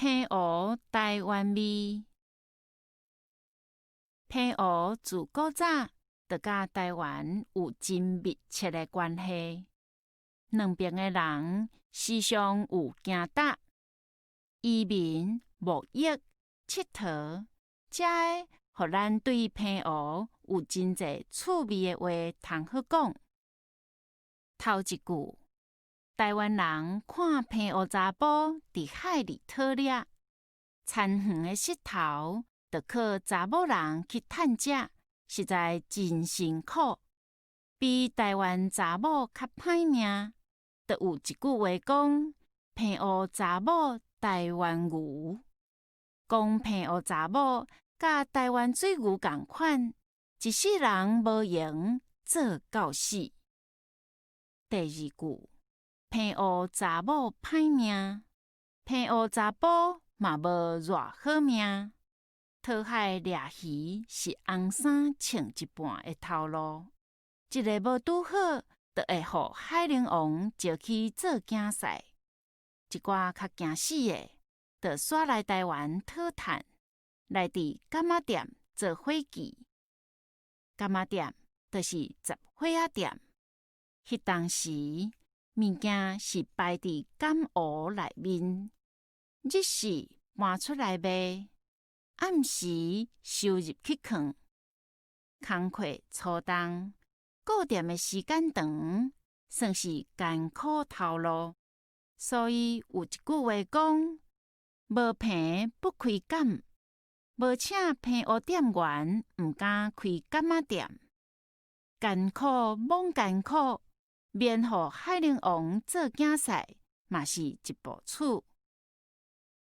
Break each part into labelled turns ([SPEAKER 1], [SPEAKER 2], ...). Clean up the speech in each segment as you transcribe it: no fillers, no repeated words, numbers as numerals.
[SPEAKER 1] 澎湖台灣味。澎湖自古早就佮台灣有真密切的關係，兩爿的人時常有行搭、移民、貿易、𨑨迌，這个予咱對澎湖有真濟趣味的話通好講。頭一句，台灣人看澎湖查埔佇海裡討掠，田園的穡頭，就靠查某人去趁食，實在真辛苦，比台灣查某較歹命。就有一句話講：澎湖查某台灣牛，講澎湖查某佮台灣水牛仝款，一世人無閒做到死。第二句，澎湖查某歹命，澎湖查埔嘛無偌好命。討海掠魚是紅衫穿一半的頭路，一个無拄好，就會予海龍王招去做囝婿。一寡較驚死的，就徙來台灣討趁，來佇柑仔店做伙計。柑仔店就是雜貨仔店。彼當時物件是擺佇柑湖內面，日時搬出來賣，暗時收入去囥。工課粗重，顧店的時間長，算是艱苦頭路。所以有一句話講：無棚不開柑，無請澎湖店員，毋敢開柑仔店。艱苦罔艱苦，免予海龍王做囝婿，嘛是一部曲。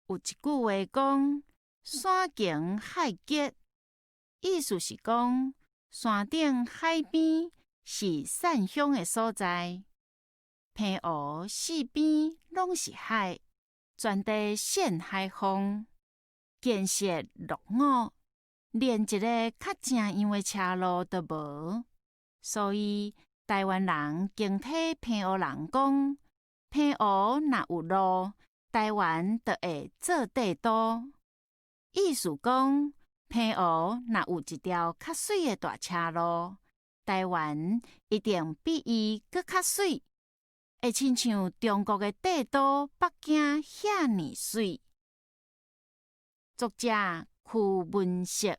[SPEAKER 1] 有一句話講：山窮海竭，意思是講山頂海邊是散香的所在。澎湖四邊攏是海，全地羨海風，建設落伍，連一个較正樣的車路都無。所以台灣人經替澎湖人講：澎湖若有路，台灣就會做帝都。意思講，澎湖若有一條較媠的大車路，台灣一定比伊閣較媠，會親像中國的帝都北京遐爾媠。作者區文色。